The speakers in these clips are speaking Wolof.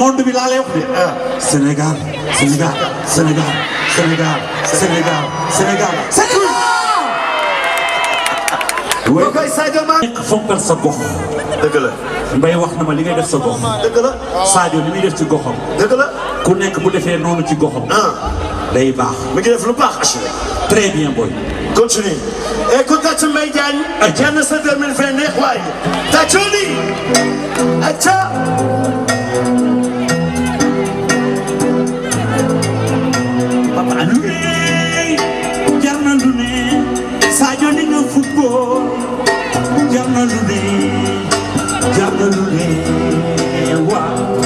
monde bi laa lay wax de Sénégal Sénégal Sénégal Sénégal Sénégal Sénégal Sénégal boo koy Sadio Mané fonkal sa gox dëgg la Mbaye wax na ma li ngay def sa gox dëgg la Sadio li muy def ci goxam dëgg la ku nekk bu defee noonu ci goxam day baax mi ngi def lu baax assuré très bien boy continue et ku tàcc Mbaye Diagne jenn sa 2020 neex waay tàccoo ni acca papa lu ne jar na lu ne Sadio ni nga football jar na lu ne jar na lu ne waaw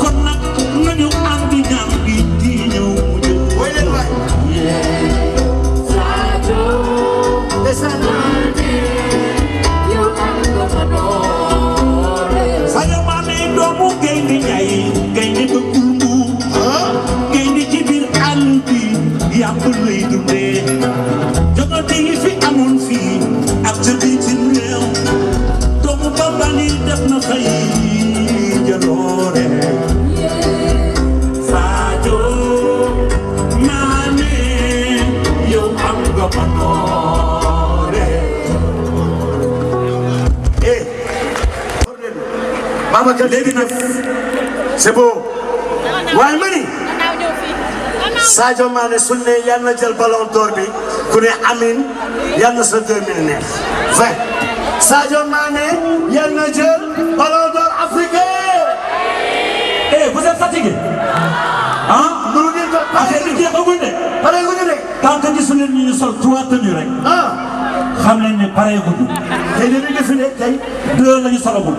kon nag nañu ànd ñaan bi di ñëw mu jël woy leen waay Sadio Sadio Mané doomu gaynde ñay gaynde bëggul mu gaynde ci biir àll bi yàpp lay dundee jogante yi fi amoon fii ak ca bitim réew doomu Bambali def na fay jaloore Sadio Mané yow am nga manoore Babacar léegi nag c'est beau waaye ma ni Sadio Mané su ne yal na jël ballon d'or bi ku ne amin yal na sa 2000 neex 20 Sadio Mané yal na jël ballon d'or africain. Vous êtes fatigué ah mënu ngeen ko affaire bi jeexagul de pareeguñu de tant que gisu leen ñu sol 3 tenues rek xam leen ne pareeguñu tey dañuy défilé tey 2 lañu solagul